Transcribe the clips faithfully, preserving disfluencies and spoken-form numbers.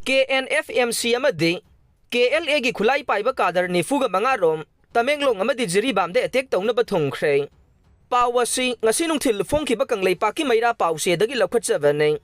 ꯀꯦ N F M C ꯑꯃꯗꯤ ꯀꯦ L ꯑꯦꯒꯤ ꯈꯨꯠꯂꯥꯏ ꯄꯥꯏꯕ ꯀꯥꯗꯔ ꯅꯤꯐꯨꯒ ꯃꯉꯥ ꯔꯣꯝ ꯇꯃꯦꯡꯂꯣꯡ ꯑꯃꯗꯤ ꯖꯤꯔꯤꯕꯥꯝꯗ ꯑꯦꯇꯦꯛ ꯇꯧꯅꯕ ꯊꯨꯡꯈ꯭ꯔꯦ꯫ ꯄꯥꯎ ꯑꯁꯤ ꯉꯁꯤ ꯅꯨꯡꯊꯤꯜ ꯐꯣꯡꯈꯤꯕ ꯀꯪꯂꯩꯄꯥꯛꯀꯤ ꯃꯩꯔꯥ ꯄꯥꯎꯆꯦꯗꯒꯤ ꯂꯧꯈꯠꯆꯕꯅꯤ꯫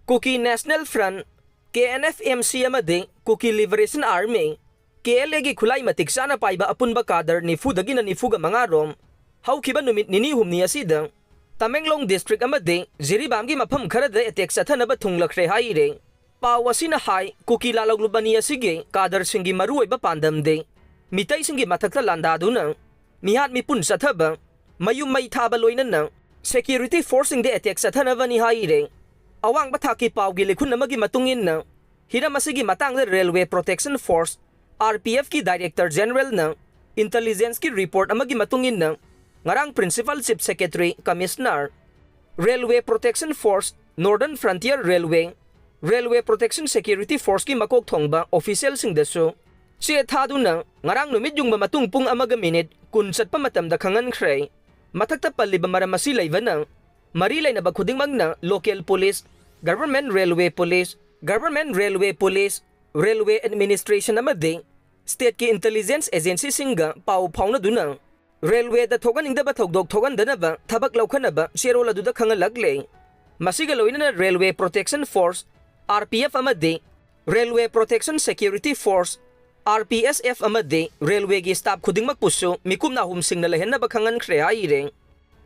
Kuki national front, K N F M C ꯑꯃꯗꯤ Kuki liberation army, K L ꯑꯦꯒꯤ ꯈꯨꯠꯂꯥꯏ ꯃꯇꯤꯛ ꯆꯥꯅ ꯄꯥꯏꯕ ꯑꯄꯨꯟꯕ ꯀꯥꯗꯔ ꯅꯤꯐꯨꯗꯒꯤꯅ ꯅꯤꯐꯨꯒ ꯃꯉꯥ ꯔꯣꯝ ꯍꯧꯈꯤꯕ ꯅꯨꯃꯤꯠ ꯅꯤꯅꯤ ꯍꯨꯝꯅꯤ ꯑꯁꯤꯗ ꯇꯃꯦꯡꯂꯣꯡ ꯗꯤꯁꯇ꯭ꯔꯤꯛ ꯑꯃꯗꯤ ꯖꯤꯔꯤꯕꯥꯝꯒꯤ ꯃꯐꯝ ꯈꯔꯗ ꯑꯦꯇꯦꯛ ꯆꯠꯊꯅꯕ ꯊꯨꯡꯂꯈ꯭ꯔꯦ ꯍꯥꯏꯔꯤ꯫ ꯄꯥꯎ ꯑꯁꯤꯅ ꯍꯥꯏ, ꯀꯨꯀꯤ ꯂꯥꯂꯧꯂꯨꯞ ꯑꯅꯤ ꯑꯁꯤꯒꯤ ꯀꯥꯗꯔꯁꯤꯡꯒꯤ ꯃꯔꯨꯑꯣꯏꯕ ꯄꯥꯟꯗꯝꯗꯤ ꯃꯤꯇꯩꯁꯤꯡꯒꯤ ꯃꯊꯛꯇ ꯂꯥꯟꯗꯥꯗꯨꯅ ꯃꯤꯍꯥꯠ ꯃꯤꯄꯨꯟ ꯆꯠꯊꯕ, ꯃꯌꯨꯝ ꯃꯩ ꯊꯥꯕ ꯂꯣꯏꯅꯅ ꯁꯦꯀ꯭ꯌꯨꯔꯤꯇꯤ ꯐꯣꯔꯁꯁꯤꯡꯗ ꯑꯦꯇꯦꯛ ꯆꯠꯊꯅꯕꯅꯤ ꯍꯥꯏꯔꯦ꯫ ꯑꯋꯥꯡꯕ ꯊꯥꯛꯀꯤ ꯄꯥꯎꯒꯤ ꯂꯤꯈꯨꯟ ꯑꯃꯒꯤ ꯃꯇꯨꯡ ꯏꯟꯅ, ꯍꯤꯔꯝ ꯑꯁꯤꯒꯤ ꯃꯇꯥꯡꯗ railway protection force, R P ꯑꯦꯐꯀꯤ ꯗꯥꯏꯔꯦꯛꯇꯔ ꯖꯦꯅꯔꯦꯜꯅ ꯏꯟꯇꯦꯂꯤꯖꯦꯟꯁꯀꯤ ꯔꯤꯄꯣꯔꯠ ꯑꯃꯒꯤ ꯃꯇꯨꯡ ꯏꯟꯅ, ꯉꯔꯥꯡ principal chief secretary, commissioner, railway protection force, northern frontier railway, railway protection security ꯐꯣꯔꯁꯀꯤ ꯃꯀꯣꯛ ꯊꯣꯡꯕ ꯑꯣꯐꯤꯁꯤꯌꯦꯜꯁꯤꯡꯗꯁꯨ ꯆꯦ ꯊꯥꯗꯨꯅ ꯉꯔꯥꯡ ꯅꯨꯃꯤꯠ ꯌꯨꯡꯕ ꯃꯇꯨꯡ ꯄꯨꯡ ꯑꯃꯒ ꯃꯤꯅꯤꯠ ꯀꯨꯟ ꯆꯠꯄ ꯃꯇꯝꯗ ꯈꯪꯍꯟꯈ꯭ꯔꯦ꯫ ꯃꯊꯛꯇ ꯄꯜꯂꯤꯕ ꯃꯔꯝ ꯑꯁꯤ ꯂꯩꯕꯅ ꯃꯔꯤ ꯂꯩꯅꯕ ꯈꯨꯗꯤꯡꯃꯛꯅ local police, government railway police, government railway police, railway administration ꯑꯃꯗꯤ ꯁ꯭ꯇꯦꯠꯀꯤ ꯏꯟꯇꯦꯂꯤꯖꯦꯟꯁ ꯑꯦꯖꯦꯟꯁꯤꯁꯤꯡꯒ ꯄꯥꯎ ꯐꯥꯎꯅꯗꯨꯅ ꯔꯦꯜꯋꯦꯗ ꯊꯣꯛꯍꯟꯅꯤꯡꯗꯕ ꯊꯧꯗꯣꯛ ꯊꯣꯛꯍꯟꯗꯅꯕ ꯊꯕꯛ ꯂꯧꯈꯠꯅꯕ ꯆꯦꯔꯣꯜ ꯑꯗꯨꯗ ꯈꯪꯍꯜꯂꯛꯂꯦ꯫ ꯃꯁꯤꯒ ꯂꯣꯏꯅꯅ railway protection force, R P F ꯑꯃꯗꯤ railway protection security force, R P S F ꯑꯃꯗꯤ ꯔꯦꯜꯋꯦꯒꯤ ꯁ꯭ꯇꯥꯐ ꯈꯨꯗꯤꯡꯃꯛꯄꯨꯁꯨ ꯃꯤꯀꯨꯞ ꯅꯥꯍꯨꯝꯁꯤꯡꯅ ꯂꯩꯍꯟꯅꯕ ꯈꯪꯍꯟꯈ꯭ꯔꯦ ꯍꯥꯏꯔꯦ꯫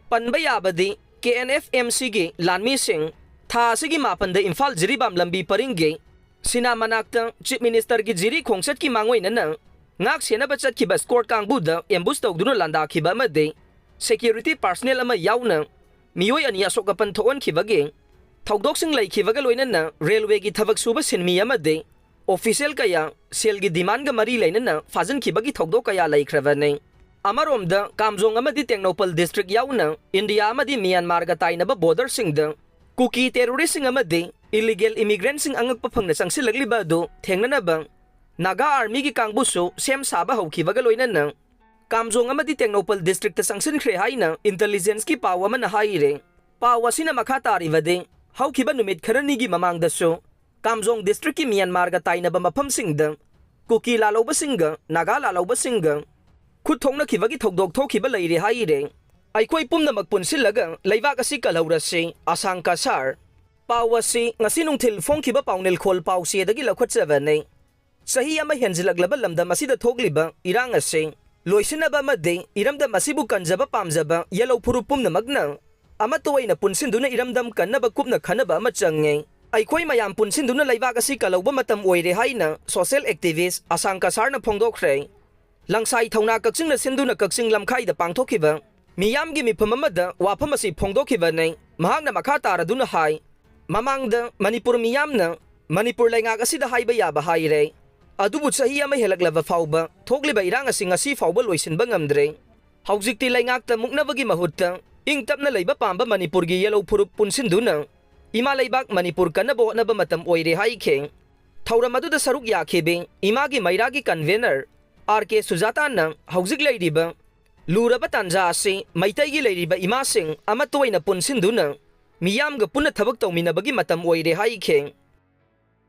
ꯄꯟꯕ ꯌꯥꯕꯗꯤ, ꯀꯦ ꯑꯦꯟ ꯑꯦꯐ ꯑꯦꯝ ꯁꯤꯒꯤ ꯂꯥꯟꯃꯤꯁꯤꯡ ꯊꯥ ꯑꯁꯤꯒꯤ ꯃꯥꯄꯟꯗ ꯏꯝꯐꯥꯜ ꯖꯤꯔꯤꯕꯥꯝ ꯂꯝꯕꯤ ꯄꯔꯤꯡꯒꯤ ꯁꯤꯅꯥ ꯃꯅꯥꯛꯇ ꯆꯤꯐ ꯃꯤꯅꯤꯁꯇꯔꯒꯤ ꯖꯤꯔꯤ ꯈꯣꯡꯆꯠꯀꯤ ꯃꯥꯡꯑꯣꯏꯅꯅ ꯉꯥꯛ ꯁꯦꯟꯅꯕ ꯆꯠꯈꯤꯕ ꯁ꯭ꯀꯣꯔꯠ ꯀꯥꯡꯕꯨꯗ ꯑꯦꯝꯕꯨꯁ ꯇꯧꯗꯨꯅ ꯂꯥꯟꯗꯥꯈꯤꯕ ꯑꯃꯗꯤ ꯁꯦꯀ꯭ꯌꯨꯔꯤꯇꯤ ꯄꯥꯔꯁꯅꯦꯜ ꯑꯃ ꯌꯥꯎꯅ ꯃꯤꯑꯣꯏ ꯑꯅꯤ ꯑꯁꯣꯛ ꯑꯄꯟ ꯊꯣꯛꯍꯟꯈꯤꯕꯒꯤ ꯊꯧꯗꯣꯛꯁꯤꯡ ꯂꯩꯈꯤꯕꯒ ꯂꯣꯏꯅꯅ ꯔꯦꯜꯋꯦꯒꯤ ꯊꯕꯛ ꯁꯨꯕ ꯁꯤꯟꯃꯤ ꯑꯃꯗꯤ ꯑꯣꯐꯤꯁꯤꯌꯦꯜ ꯀꯌꯥ ꯁꯦꯜꯒꯤ ꯗꯤꯃꯥꯟꯒ ꯃꯔꯤ ꯂꯩꯅꯅ ꯐꯥꯖꯤꯟꯈꯤꯕꯒꯤ ꯊꯧꯗꯣꯛ ꯀꯌꯥ ꯂꯩꯈ꯭ꯔꯕꯅꯤ꯫ ꯑꯃꯔꯣꯝꯗ, ꯀꯥꯝꯖꯣꯡ ꯑꯃꯗꯤ ꯇꯦꯡꯅꯧꯄꯜ ꯗꯤꯁꯇ꯭ꯔꯤꯛ ꯌꯥꯎꯅ ꯏꯟꯗꯤꯌꯥ ꯑꯃꯗꯤ ꯃ꯭ꯌꯥꯟꯃꯥꯔꯒ ꯇꯥꯏꯅꯕ ꯕꯣꯔꯗꯔꯁꯤꯡꯗ ꯀꯨꯀꯤ ꯇꯦꯔꯣꯔꯤꯁꯁꯤꯡ ꯑꯃꯗꯤ ꯏꯂꯤꯒꯦꯜ ꯏꯃꯤꯒ꯭ꯔꯦꯟꯠꯁꯤꯡ ꯑꯉꯛꯄ ꯐꯪꯅ ꯆꯪꯁꯤꯜꯂꯛꯂꯤꯕ ꯑꯗꯨ ꯊꯦꯡꯅꯅꯕ ꯅꯥꯒꯥ ꯑꯥꯔꯃꯤꯒꯤ ꯀꯥꯡꯕꯨꯁꯨ ꯁꯦꯝ ꯁꯥꯕ ꯍꯧꯈꯤꯕꯒ ꯂꯣꯏꯅꯅ ꯀꯥꯝꯖꯣꯡ ꯑꯃꯗꯤ ꯇꯦꯡꯅꯧꯄꯜ ꯗꯤꯁꯇ꯭ꯔꯤꯛꯇ ꯆꯪꯁꯤꯟꯈ꯭ꯔꯦ ꯍꯥꯏꯅ ꯏꯟꯇꯦꯂꯤꯖꯦꯟꯁꯀꯤ ꯄꯥꯎ ꯑꯃꯅ ꯍꯥꯏꯔꯦ꯫ ꯄꯥꯎ ꯑꯁꯤꯅ ꯃꯈꯥ ꯇꯥꯔꯤꯕꯗꯤ, ꯍꯧꯈꯤꯕ ꯅꯨꯃꯤꯠ ꯈꯔꯅꯤꯒꯤ ꯃꯃꯥꯡꯗꯁꯨ ꯀꯥꯝꯖꯣꯡ ꯗꯤꯁꯇ꯭ꯔꯤꯛꯀꯤ ꯃ꯭ꯌꯥꯟꯃꯥꯔꯒ ꯇꯥꯏꯅꯕ ꯃꯐꯝꯁꯤꯡꯗ ꯀꯨꯀꯤ ꯂꯥꯜꯍꯧꯕꯁꯤꯡꯒ ꯅꯥꯒꯥ ꯂꯥꯜꯍꯧꯕꯁꯤꯡꯒ ꯈꯨꯠ ꯊꯣꯛꯅꯈꯤꯕꯒꯤ ꯊꯧꯗꯣꯛ ꯊꯣꯛꯈꯤꯕ ꯂꯩꯔꯦ ꯍꯥꯏꯔꯦ꯫ ꯑꯩꯈꯣꯏ ꯄꯨꯝꯅꯃꯛ ꯄꯨꯟꯁꯤꯜꯂꯒ ꯂꯩꯕꯥꯛ ꯑꯁꯤ ꯀꯜꯍꯧꯔꯁꯤ, ꯑꯁꯥꯡ ꯀꯁꯥꯔ꯫ ꯄꯥꯎ ꯑꯁꯤ ꯉꯁꯤ ꯅꯨꯡꯊꯤꯜ ꯐꯣꯡꯈꯤꯕ ꯄꯥꯎꯅꯤꯜꯈꯣꯜ ꯄꯥꯎꯆꯦꯗꯒꯤ ꯂꯧꯈꯠꯆꯕꯅꯤ꯫ ꯆꯍꯤ ꯑꯃ ꯍꯦꯟꯖꯤꯜꯂꯛꯂꯕ ꯂꯝꯗꯝ ꯑꯁꯤꯗ ꯊꯣꯛꯂꯤꯕ ꯏꯔꯥꯡ ꯑꯁꯤ ꯂꯣꯏꯁꯤꯟꯅꯕ ꯑꯃꯗꯤ ꯏꯔꯝꯗꯝ ꯑꯁꯤꯕꯨ ꯀꯟꯖꯕ ꯄꯥꯝꯖꯕ ꯌꯦꯜꯍꯧ ꯐꯨꯔꯨꯞ ꯄꯨꯝꯅꯃꯛꯅ ꯑꯃꯠꯇ ꯑꯣꯏꯅ ꯄꯨꯟꯁꯤꯟꯗꯨꯅ ꯏꯔꯝꯗꯝ ꯀꯟꯅꯕ ꯀꯨꯞꯅ ꯈꯟꯅꯕ ꯑꯃ ꯆꯪꯉꯤ꯫ ꯑꯩꯈꯣꯏ ꯃꯌꯥꯝ ꯄꯨꯟꯁꯤꯟꯗꯨꯅ ꯂꯩꯕꯥꯛ ꯑꯁꯤ ꯀꯜꯍꯧꯕ ꯃꯇꯝ ꯑꯣꯏꯔꯦ ꯍꯥꯏꯅ social activist ꯑꯁꯥꯡ ꯀꯁꯥꯔꯅ ꯐꯣꯡꯗꯣꯛꯈ꯭ꯔꯦ꯫ ꯂꯪꯁꯥꯏ ꯊꯧꯅꯥ ꯀꯛꯆꯤꯡꯅ ꯁꯤꯟꯗꯨꯅ ꯀꯛꯆꯤꯡ ꯂꯝꯈꯥꯏꯗ ꯄꯥꯡꯊꯣꯛꯈꯤꯕ ꯃꯤꯌꯥꯝꯒꯤ ꯃꯤꯐꯝ ꯑꯃꯗ ꯋꯥꯐꯝ ꯑꯁꯤ ꯐꯣꯡꯗꯣꯛꯈꯤꯕꯅꯤ꯫ ꯃꯍꯥꯛꯅ ꯃꯈꯥ ꯇꯥꯔꯗꯨꯅ ꯍꯥꯏ, ꯃꯃꯥꯡꯗ ꯃꯅꯤꯄꯨꯔ ꯃꯤꯌꯥꯝꯅ ꯃꯅꯤꯄꯨꯔ ꯂꯩꯉꯥꯛ ꯑꯁꯤꯗ ꯍꯥꯏꯕ ꯌꯥꯕ ꯍꯥꯏꯔꯦ꯫ ꯑꯗꯨꯕꯨ ꯆꯍꯤ ꯑꯃ ꯍꯦꯜꯂꯛꯂꯕ ꯐꯥꯎꯕ ꯊꯣꯛꯂꯤꯕ ꯏꯔꯥꯡ ꯑꯁꯤ ꯉꯁꯤ ꯐꯥꯎꯕ ꯂꯣꯏꯁꯤꯟꯕ ꯉꯝꯗ꯭ꯔꯦ꯫ ꯍꯧꯖꯤꯛꯇꯤ ꯂꯩꯉꯥꯛꯇ ꯃꯨꯛꯅꯕꯒꯤ ꯃꯍꯨꯠꯇ ꯏꯪ ꯇꯞꯅ ꯂꯩꯕ ꯄꯥꯝꯕ ꯃꯅꯤꯄꯨꯔꯒꯤ ꯌꯦꯜꯍꯧ ꯐꯨꯔꯨꯞ ꯄꯨꯟꯁꯤꯟꯗꯨꯅ ꯏꯃꯥ ꯂꯩꯕꯥꯛ ꯃꯅꯤꯄꯨꯔ ꯀꯟꯅꯕ ꯍꯣꯠꯅꯕ ꯃꯇꯝ ꯑꯣꯏꯔꯦ ꯍꯥꯏꯈꯤ꯫ ꯊꯧꯔꯝ ꯑꯗꯨꯗ ꯁꯔꯨꯛ ꯌꯥꯈꯤꯕꯤ ꯏꯃꯥꯒꯤ ꯃꯩꯔꯥꯒꯤ convener ꯑꯥꯔ ꯀꯦ ꯁꯨꯖꯥꯇꯥꯅ ꯍꯧꯖꯤꯛ ꯂꯩꯔꯤꯕ ꯂꯨꯔꯕ ꯇꯥꯟꯖꯥ ꯑꯁꯤ ꯃꯩꯇꯩꯒꯤ ꯂꯩꯔꯤꯕ ꯏꯃꯥꯁꯤꯡ ꯑꯃꯠꯇ ꯑꯣꯏꯅ ꯄꯨꯟꯁꯤꯟꯗꯨꯅ ꯃꯤꯌꯥꯝꯒ ꯄꯨꯟꯅ ꯊꯕꯛ ꯇꯧꯃꯤꯟꯅꯕꯒꯤ ꯃꯇꯝ ꯑꯣꯏꯔꯦ ꯍꯥꯏꯈꯤ꯫